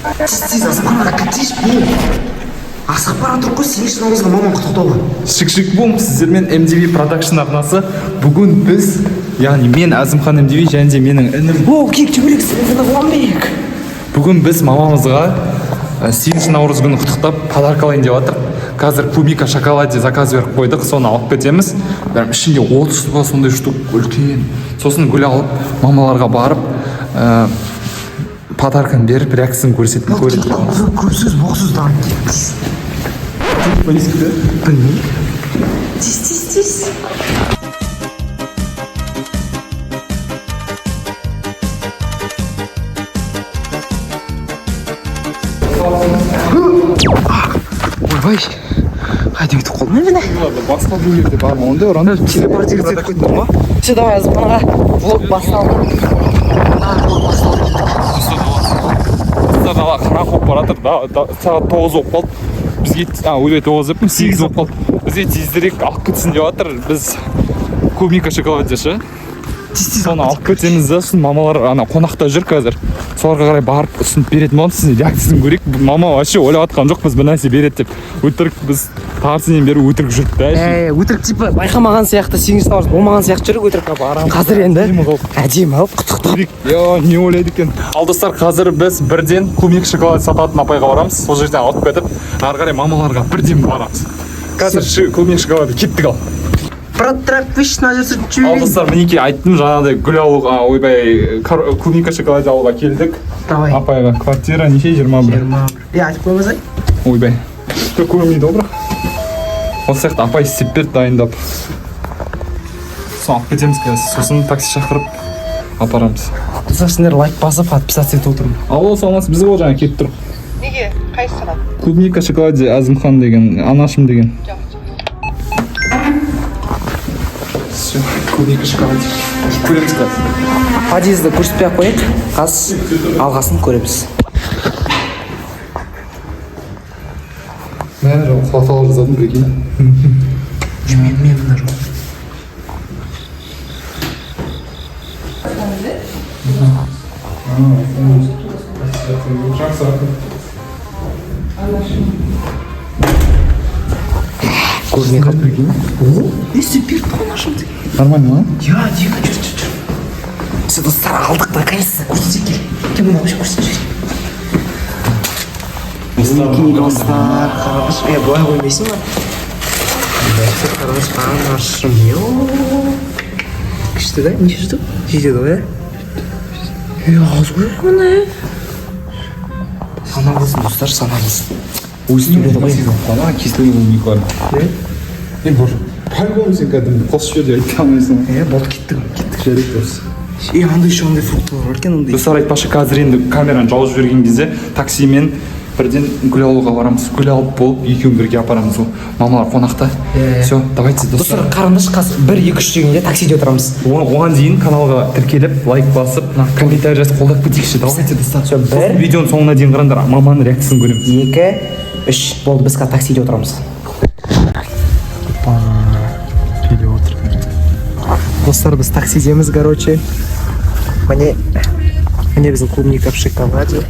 Тез, тез, Әзімхан, тез бол. Асығып бара жатырмық қой 8 наурызға маманы құттықтауға. Шик шик бум, сіздермен MDV Production арнасы. Бүгін біз, яғни мен, Әзімхан MDV, және де менің інім. О, кек төбелек, Қуанбек. Бүгін біз мамамызға 8 наурыз күні құттықтап, подарка алайын деп жатыр. Қазір клубника в шоколаде заказ беріп қойдық, соны алып кетеміз. Прям ішінде 30 ба, сондай штук үлкен. Сосын гүл алып, мамаларға барып, подарканы беріп, реакциясын көрсетіп көретін боламыз. Көп сөз, боқ сөз, давай, тез. Білмеймін. Тез, тез, тез. Ойбай, қайда кетіп қалдым мен, міне? Басқа бөлмеде бар ма ондай ұран? Телепортировать етіп кеттім ғой. Все, давай, Әзімхан аға, влог басталды. Влог басталды, кеттік. Достар, дала қараңғы болып бара жатыр да, сағат 9 болып қалды бізге. А, ойбай, 9 деппін, 8 болып қалды. Бізге тезірек алып кетсін деп жатыр. Біз клубника в шоколаде ше, соны алып кетеміз да, сосын мамалар ана қонақта жүр қазір, соларға қарай барып ұсынып беретін боламыз. Сосын реакциясын көрейік. Мама вообще ойлап жатқан жоқ, біз бір нәрсе береді деп. Өтірік, біз таңертеңнен бері өтірік жүрдік та. Ә, өтірік, типа байқамаған сияқты, 8 наурыз болмаған сияқты жүріп өтірік. Қазір енді Әдемі қылып. Әдемі қылып құттықтап. Көрейік, я не ойлайды екен. Ал достар, қазір біз бірден клубника шоколад сататын апайға барамыз. Сол жерден алып кетіп, ары қарай мамаларға бірден барамыз. Қазір клубника шоколады, кеттік. Ал Протрапишь. Ал достар, мінекей, айттым жаңағыдай, гүл алуға, ойбай, клубника шоколад алуға келдік. Давай. Апайға квартира неше, 21? Е, айтып қоймасай. Ойбай, жоқ, көрінбейді ғой, бірақ осы сияқты апай істеп берді, дайындап. Соны алып кетеміз қазір, сосын такси шақырып апарамыз. Достар, сендер лайк басып, подписаться етіп отырмын. Алло, саламатсыз, біз ғой жаңа келіп тұрық. Неге? Қайсысына? Клубника в шоколаде, Әзімхан деген, анашым деген. Жоқ. Все, клубника в шоколаде. Көреміз қазір. Подъезді көрсетпей ақ қояйық, қазір алғасын көреміз. Мә, құлаталар жазадым, прикинь. Мен мына жоқ. Жақсы, рахмет. Көрмей қалдым, прикинь. О, не істеп берді ғой анашым деген. Нормально ма? Я, дико, жүр, жүр, жүр. Все, достар, алдық, наконец-то. Көрсетейік, кел. Кел, мына вообще көрсетіп жіберейін. Мінекей, достар, қарағыш. Е, былай қоймайсың ба? Қарағыш, анашым. Йо. Күшті да, неше штук? Жетеді ғой, иә? Е, аз ғой мына, е. Сана болсын, достар, сана болсын. Өзі төледі ғой енді. Ана кесілген клубникалар. Е, бір по-любому сен кәдімгі қосып жібер деп айта алмайсың. Е, болды, кеттік. Кеттік, жарайды, дос. Е, андай еще андай фруктылар бар екен, андай. Достар, айтпақшы, қазір енді камераны жауып жіберген кезде таксимен бірден гүл алуға барамыз. Гүл алып болып, екеуін бірге апарамыз ғой. Мамалар қонақта. Иә. Все, давайте, достар. Достар, қараңдаршы, қазір бір, екі, үш дегенде таксиде отырамыз. Оған дейін каналға тіркеліп, лайк басып, комментарий жазып, қолдап кетейікші. Давайте, достар. Всё, бір. Сосын видеоның соңына дейін қараңдар, маманың реакциясын көреміз. Екі, үш, болды, біз қазір таксиде отырамыз. Келіп отыр. Достар, біз таксидеміз, короче. Міне, міне, біздің клубника в шоколаде.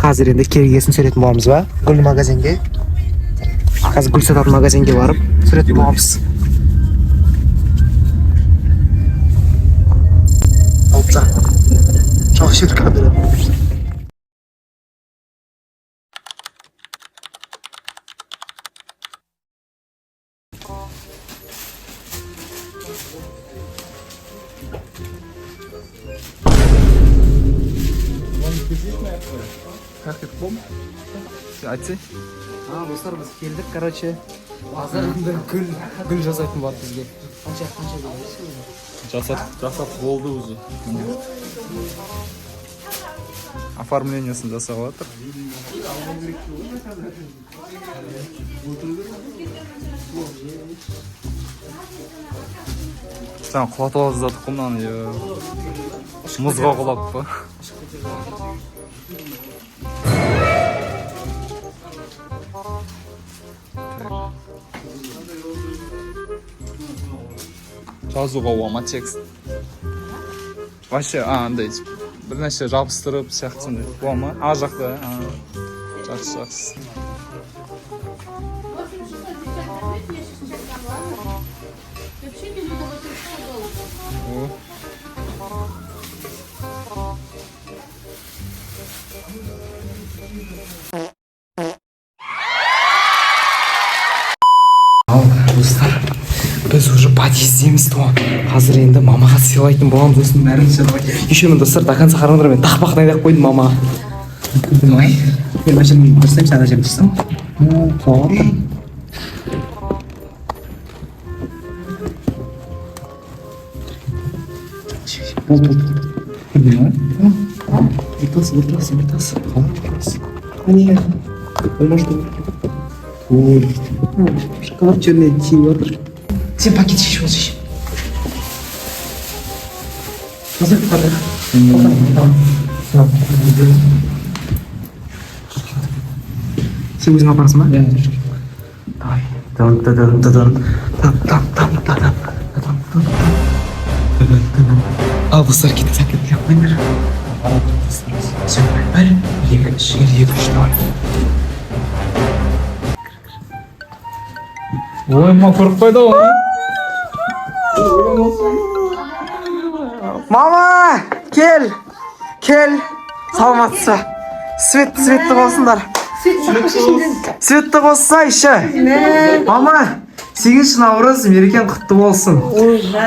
Қазір енді келгесін түсіретін боламыз ба гүл магазинге? Қазір гүл сататын магазинге барып түсіретін боламыз. Алып жауып жібер камераны. Как это бом? Айтсай. А, достар, біз келдік, короче. Қазір енді гүл жасайтын болады бізге. Қанша, қанша бересің? Жасап болды уже. Оформлениесін жасап жатыр. Сен құлатып алып жаздадық қой мынаны, е. Мұзға құлап па? Так. Жазуға бола ма текст? Вообще, а, андай. Бір нәрсе жабыстырып сияқты сондай бола ма? Ар жақта. А, жақсы, жақсы. 8655, я сейчас чек дам, ладно? Вообще без вида 8600 долларов. О. Ал, достар, біз уже подъездеміз то. Қазір енді мамаға сыйлайтын боламыз осының бәрін. Все, давай. Еще мен, достар, до конца қараңдар, мен тақпақ дайындап қойдым мамаға. Давай. Мен мына жерін дұрыстаймын, сен ана жерін дұрыстама. Құлап жатыр. Болды, болды, болды. Көрдің ба? Ортасы, ортасы, ортасы. Қалай ортасы? Міне. Болмашты. Ой, шоколад жеріне тиіп жатыр. Сен пакет шешіп ал, шеш. Назар, қара. Сен өзің апарасың ба? Иә. Давай. Тан та дан та дан. Там там там та там. Та там там там. Ал, достар, кеттік, сәт кеттік. Қойыңдар. Все, бір, екі, үш, екі, үш, давай. Ой, ма, көріп қойды ғой. Мама, кел. Кел. Саламатсыз ба? Свет, светті қосыңдар. Светті қоссайшы. Мама, 8 наурыз мерекен құтты болсын.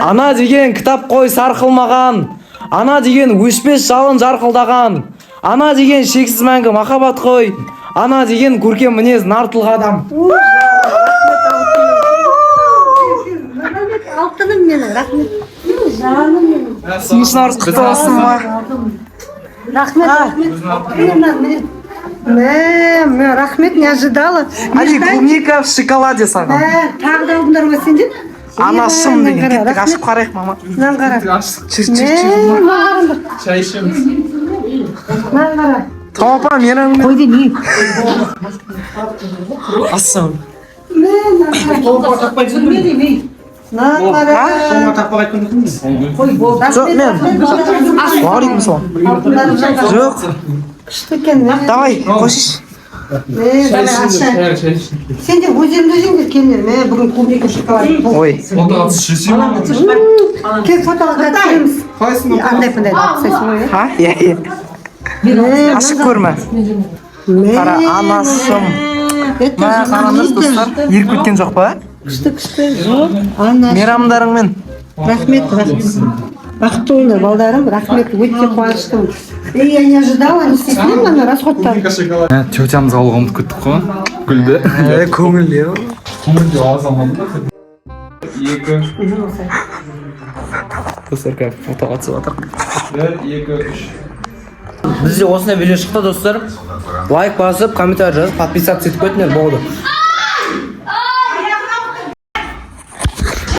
Ана деген кітап қой сарқылмаған. Ана деген өшпес жалын жарқылдаған. Ана деген шексіз мәңгі махаббат қой. Ана деген көркем мінез, нар тұлға адам. Алтыным менің, рахмет. Жаным менің. 8 наурыз құтты болсын, ма. Рахмет, рахмет. Міне, мына, міне. Мә, мә, рахмет, не ожидала. Али, клубника в шоколаде саған. Мә, тағы да алдыңдар ма сендер? Анашым Мынаны деген. қара, Кеттік, ашып рахмет. қарайық, мама. Мынаны қара. Чыр, чыр, Мә, чыр. мына қараңдар. Шай ішеміз. Мынаны қара. Тамам, апа, менің Қой де не? Ассалам. Мә, мынаны қара. Міне де, міне. Мынаны қара. Қой, болды. Жоқ, Рахмет, мен. рахмет. Уағалейкум салам. Алтындарым жаңа. Жоқ. Күшті екен, мә. Давай, қойсайшы. Мә, давай, аша. Шай, шай ішіңдер. Сендер өздеріңді жеңдер, келіңдер. Мә, бүгін клубника шоколад. Ой. Фотоға түсірсем. Кел, фотоға түсіреміз. Андай мындай алып тастайсың ғой, иә? Ха? Иә, иә. Ашып көрме. Қара, анашым. Это Мә, қараңдаршы, достар. Еріп кеткен жоқ па? Күшті, күшті. Жоқ. Ана. Мейрамдарыңмен. Рахмет, рахмет. Бақытты болыңдар, балдарым. Рахмет, өте қуаныштымын. И я не ожидала, не істеймін ана расходтар. Тетямызға алуға ұмытып кеттік қой. Гүлді. Көңілді. Көңілді ала алмадым да. Екі, Достар, қазір фотоға түсіп жатыр. бір, екі, үш. Бізде осындай видео шықты, достар. Лайк басып, комментарий жазып, подписаться етіп кетіңдер, болды.